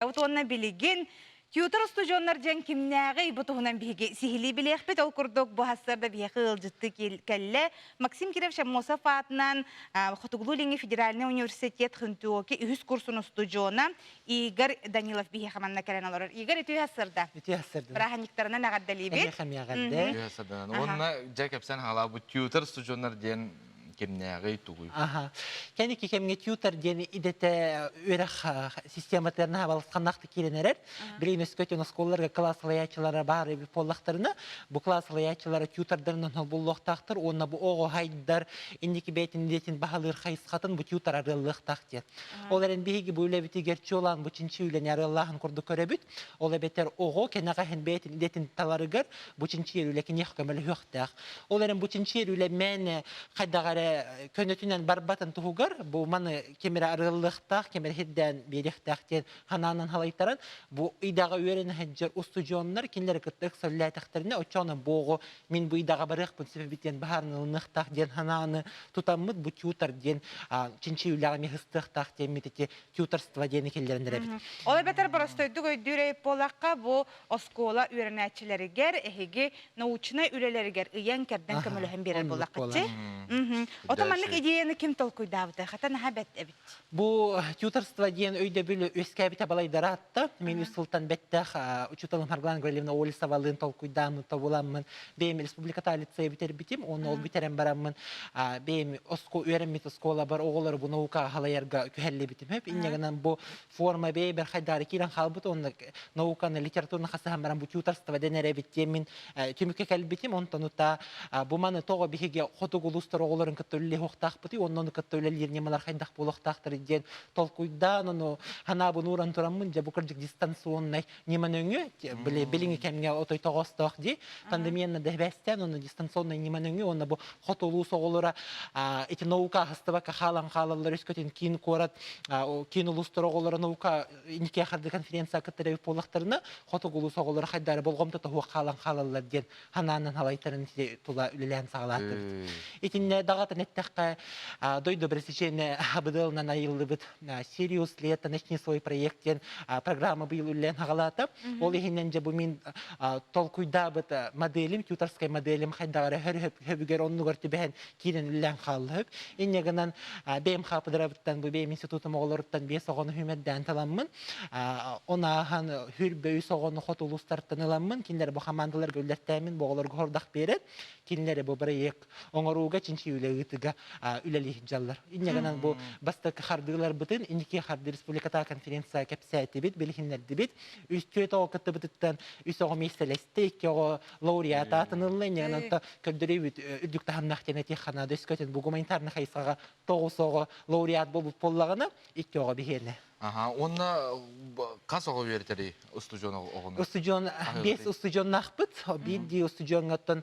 Уонна билигин тьютор устудьуоннар диэн кимнээҕий бу туһунан биһиги сиһилии билиэхпит. Ол курдук бу сарсыарда биһиэхэ ыалдьыттыы кэллэ Максим Кирович Аммосов аатынан Хотугулуу-Илиҥҥи федеральнай университет ХНТУОКИ үһүс курсун устудьуона Игорь Данилов биһиэхэ манна кэлэн олорор. Игорь, үтүө сарсыарда. Үтүө сарсыарда. Бырааһынньыктарынан эҕэрдэлиибит. Эһиэхэ эмиэ эҕэрдэ. Үтүө сарсыарданан. Уонна дьэ кэпсээн хаалаабыт тьютор устудьуоннар диэн кимнээҕий тугуй? Аха. Кэнники кэмҥэ тьютор диэн идэтэ үөрэх систематыгар наһаа балысханнаахтык киирэн эрэр. Билигин өскөтүн оскуолаларга кылаас салайааччылара баар эбит буоллахтарына, бу кылаас салайааччылара тьютордарынан холбуллуохтаахтар уонна бу оҕо хайдар инники бэйэтин идэтин баһылыыр хайысхатын бу тьютор арыаллыахтаах диэн. Ол эрэн биһиги бу үлэбитигэр чуолаан бу чинчи үлэни арыаллааһын курдук көрөбүт. Ол эбэтэр оҕо кэнэҕэһин бэйэтин идэтин таларыгар бу чинчийэр үлэ киниэхэ көмөлөһүөхтээх. Ол эрэн бу чинчийэр үлэ мээнэ хайдах эрэ көнөтүнэн барбатын туһугар бу маны ким эрэ арыаллыахтаах, ким эрэ сирдээн биэриэхтээх диэн ханаанан халайтаран бу ыйдаҕа үөрэнэ сылдьар устудьуоннар кинилэри кытта ыксаллээтэхтэринэ оччоҕуна бу оҕо мин бу ыйдаҕа барыахпын сөп эбит диэн баһаарынылыныахтаах диэн ханааны тутаммыт бу тьютор диэн чинчийүүлээх эмиэ сыстыахтаах диэммит ити тьюторство диэни киллэрэн эрэбит. Ол эбэтэр боростуойдук өйдүүр эбит буоллахха бу оскуола үөрэнээччилэригэр эһиги научнай үлэлэригэр ыйан-кэрдэн көмөлөһөн биэрэр буоллаххытчы. Ото маннык идеяны ким толкуйдаабыта? Хата наһаа бэт эбит. Бу тьюторство диэн өйдөбүл үөскээбитэ балайдара атта. Мин үс сылтан бэттэх учууталым Харглан Гаврильевна Олесовалыын толкуйдааммын, тобуламмын, бэйэм республиката лицей бүтэрбитим, уонна ол бүтэрэн бараммын бэйэм үөрэммит оскуолабар оҕолору бу наука халайарга күһэллибитим. Инньэ гынан бу форма бэйэбэр хайдаары киирэн хаалбыт уонна науканы литератураны хасыһан баран бу тьюторство дэнэр эбит диэн мин түмүккэ кэлбитим. Онтон ута бу маны тоҕо биһиги хотугу улуустар оҕолорун кытта үлэлиэхтаахпытый уонна ону кытта үлэлиир ньымалар хайдах буолуохтаахтарый диэн толкуйдаан ону ханаабын ууран тураммын дьэ бу кырдьык дистанционнай ньыма нөҥүө били билиҥҥи кэмҥэ отой тоҕоостоох дии пандемияны дэһбэстээн уонна дистанционнай ньыма нөҥүө уонна бу хоту улуус оҕолоро ити наука аһыстыбакка хаалан хаалаллар өскөтүн киин куорат киин улуустар оҕолоро наука инникигэ харды конференция кытта эбит буоллахтарына хотугу улуус оҕолоро хайдары болҕомто тоһуох хаалан хаалаллар диэн ханаанан халайтарын тула үлэлээн саҕалаатыбыт. Итиннэ даҕатан эттэххэ, дойду бэрэсидьиэнэ ХБДЛынан айыллыбыт Сириус лето начни свой проект диэн программа быйыл үлэлээн хаҕалаата. Ол иһинэн дьэ бу мин толкуйдаабыт моделим, тьюторскай моделим хайдаҕа эрэ хөбүгэр оннугар түбэһэн киирэн үлэлээн хаалла. Инньэ гынан бэйэм хаапыдырабыттан бу бэйэм институтум оҕолоруттан биэс оҕону хүмэрдээн таламмын Он ааһан хүрбэ үс оҕону хот улуустартан ыламмын, кинилэр бу хамаандаларга үллэртээммин, бу оҕолорго хордах биэрэн, кинилэри бу бырайыак оҥорууга, чинчийии үлэ ыытыга үлэлии сылдьаллар. Инньэ гынан бу бастакы хардыыларбытын инники хардыы республикатааҕы конференция кэпсээтибит, билиһиннэрдибит. Үс түөрт оҕо кыттыбытыттан үс оҕо миэстэлэстэ, икки оҕо лауреат аатын ылла. Инньэ гынан көрдөрүүбүт үрдүк таһымнаах диэн этиэх ханаада өскөтүн бу гуманитарнай хайысхаҕа тоҕус оҕо лауреат буолбут буоллаҕына, икки оҕо биһиэнэ. Аха, уонна хас оҕо үөрэтэрий устудьуон оҕону? Устудьуон биэс устудьуоннаахпыт. Биирдии устудьуоҥҥаттан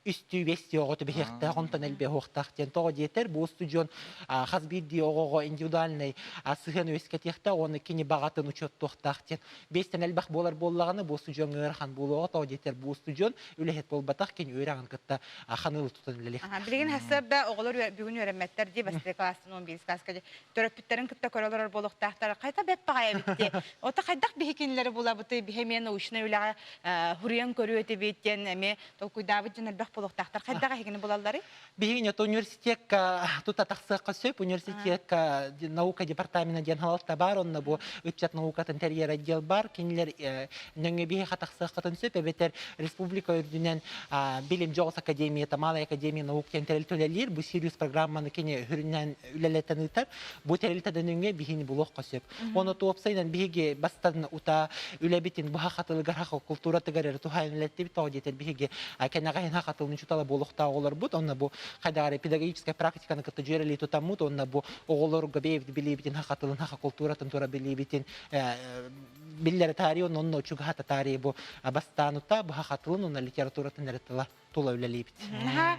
үстүү биэстии оҕо түбэһиэхтээх, онтон элбэһиэхтээх диэн тоҕо диэтэр, бу устудьуон хас биирдии оҕоҕо индивидуальнай сыһыан үөскэтиэхтээх уонна кини баҕатын учуоттуохтаах диэн. Биэстэн элбэх буолар буоллаҕына, бу устудьуоҥҥа ыарахан буолуоҕа, тоҕо диэтэр, бу устудьуон үлэһит буолбатах, кини үөрэҕин кытта ханыылы тутан үлэлиэхтээх. Билигин сарсыарда оҕолор бүгүн үөрэммэттэр дии, бастакы класстан 11 класска төрөппүттэрин кытта көрө олорор буолуохтаахтар. Хайта бэт баҕайы эбит дии. Ото хайдах биһи кинилэри булабытый, биһи эмиэ научнай үлэҕэ хуруйан көрүө этибит диэн эмиэ толкуйдаабыт дьон элбэх буолуохтаахтар. Хайдах эһигини булалларый? Биһигини ото университекка тута тахсыахха сөп. Университекка наука департамена диэн халалта баар, онно бу ыччат наукатын тэрийэр отдел бар. Кинилэр нөҥүө биһиэхэ тахсыаххытын сөп, эбэтэр республика үрдүнэн Билим дьоҕус академията, Малая академия наук диэн тэрилтэ үлэлиир. Бу Сириус программаны кини үрүннээн үлэлэтэн ыытар. Бу тэрилтэ нөҥүө биһини булуохха сөп. Оны туопсайынан биһиги бастан ута үлэбитин бу хатылыгар хаха култууратыгар эрэ туһаайан үлэттибит тоҕо диэтэр биһиги кэнэҕэһин хатылын учуутала буолуохтаах оҕолорбут онно бу хайдаҕар педагогическай практиканы кытта дьүөрэлии тутаммыт онно бу оҕолорго бэйэбит билиибитин хатылын хаха култууратын тура билиибитин биллэрэ таарыйа онно чугаһата таарыйа бу бастаанута бу хатылын уонна литературатын эрэ тыла тула үлэлиибит. Наһаа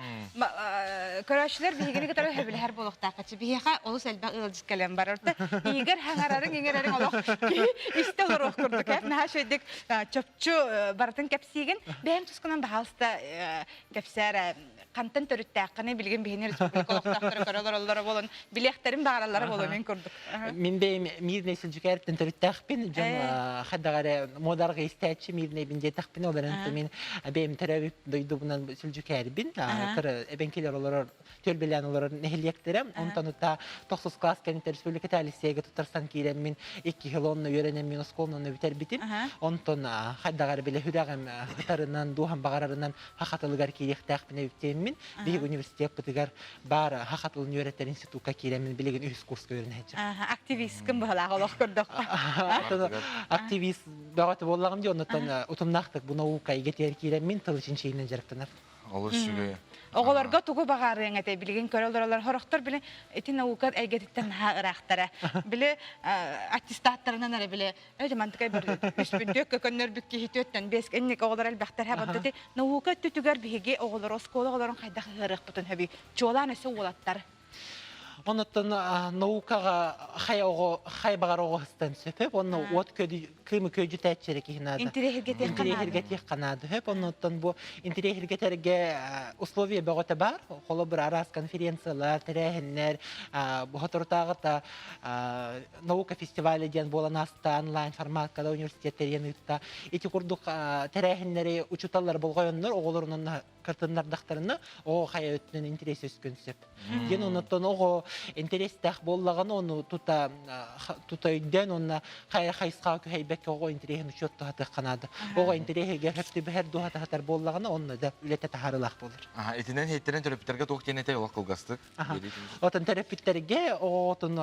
көрөөччүлэр биһигини кытары сөбүлэһэр буолуохтаахха. Биһиэхэ олус элбэх ыалдьыт кэлэн барар. Игорь хаҥарарыҥ иҥэрэрин олох киһи истэ олоруох курдук ээ. Наһаа үчүгэйдик чопчу барытын кэпсиигин. Бэйэм тускунан баһаалыста кэпсээр. Хантан төрүттээххиний билигин биһини республика олохтоохторо көрө олороллоро буолан билиэхтэрин баҕараллара буолуо мин курдук. Мин бэйэм Мирнэй Сүлдьүкээриттэн төрүттээхпин. Дьон хайдах эрэ муодарга истээччи Мирнэйбин диэтэхпинэ, ол эрэн мин бэйэм төрөөбүт дойдубунан Сүлдьүкээрбин. Кыра эбэҥкилэр олорор, түөлбэлээн олорор нэһилиэктэрэ. Онтон ута тохсус класс кэнниттэн республика лицейгэ туттарсан киирэммин, икки жыл онно үөрэнэммин оскуоланы бүтэрбитим. Онтон хайдах эрэ бile сүрэҕим ытарынан, дууһам баҕарарынан саха тылыгар киириэхтээхпин эбиттиэммин, биһиги университеппытыгар баар саха тылын үөрэтэр институкка киирэммин билигин үһүс курска үөрэнэ сылдьабын. Активисткын быһалаах олох көрдөххө. Активист бөҕөтө буоллаҕым дии, оннуттан утумнаахтык бу наука эйгэтигэр киирэммин тыл чинчийиинэн дьарыктанар. Олус үчүгэй. Оҕолорго тугу баҕарыаҥ этэй билигин көрө олоролор сорохтор били ити наука эйгэтиттэн наһаа ыраахтара. Били аттестаттарынан эрэ били Эдь мантыкай бір үспүн көннөрбүт киһи түөттэн бес инник оҕолор элбэхтэр һэ бу наука өттүтүгэр биһиги оҕолор оскуола оҕолорун хайдах ыһыарыахпытын хөбүй чуолаан өссө уолаттар. Онуттан наукаҕа хай оҕо хай баҕар оҕо ыстан сөп онно уот көдү кыымы көдьүтээччи киһи наада. Интириэһиргэтиэх наада. Хөп оннуттан бу интириэһиргэтэргэ условия бөҕөтө бар. Холобур араас конференциялар, тэрээһиннэр, соторутааҕыта наука фестиваля диэн буолан ааста онлайн форматка да университет тэрийэн ыытта. Ити курдук тэрээһиннэри учууталлар болҕойоннор оҕолорунан кыртыннардахтарына оҕо хайа өттүнэн интерес өскөн сөп. Диэн оннуттан оҕо интэриэстээх буоллаҕына ону тута тута өйдөөн уонна хайа хайысхаҕа күһэйбэккэ оҕо интэриэһин учуоттаһатыахха наада. Оҕо интэриэһигэр сөп түбэһэр дуоһатаһатар буоллаҕына онно да үлэтэ таһаарыылаах буолар. Итинэн иһиттэрин төрөппүттэргэ туох диэн этэй олох кылгастык? Отон төрөппүттэргэ оҕотун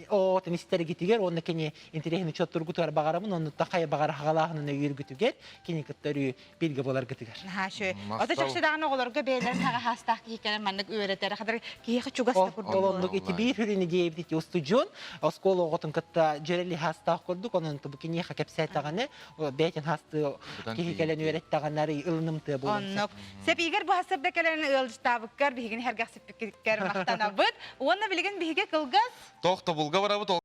оҕотун истэргитигэр уонна кини интэриэһин учуоттургутугар баҕарабын оннуттан хайа баҕар хаҕалааһынын өйүүргүтүгэр кини кытта өрүү бииргэ буоларгытыгар. Наһаа үчүгэй. Ото чахчы даҕаны оҕолорго бэйэлэрин хаҕаһаастаах киһи кэлэн маннык үөрэтэр хатар киһиэхэ чугас да курдук. Ол оннук ити биир хүрүнү диэбит ити устудьуон оскуола оҕотун кытта дьүөрэлии хаастаах курдук онон бу киниэхэ кэпсээтэҕинэ бэйэтин хаастыы киһи кэлэн үөрэттэҕинэ арый ылынымтыа буолуон сөп. Оннук. Сэпиигэр бу сырда кэлэн ыалдьыттаабыккар биһигини сэргэхсиппиккэр махтанабыт. Уонна билигин биһиги кылгас Тохтобулга барабыт.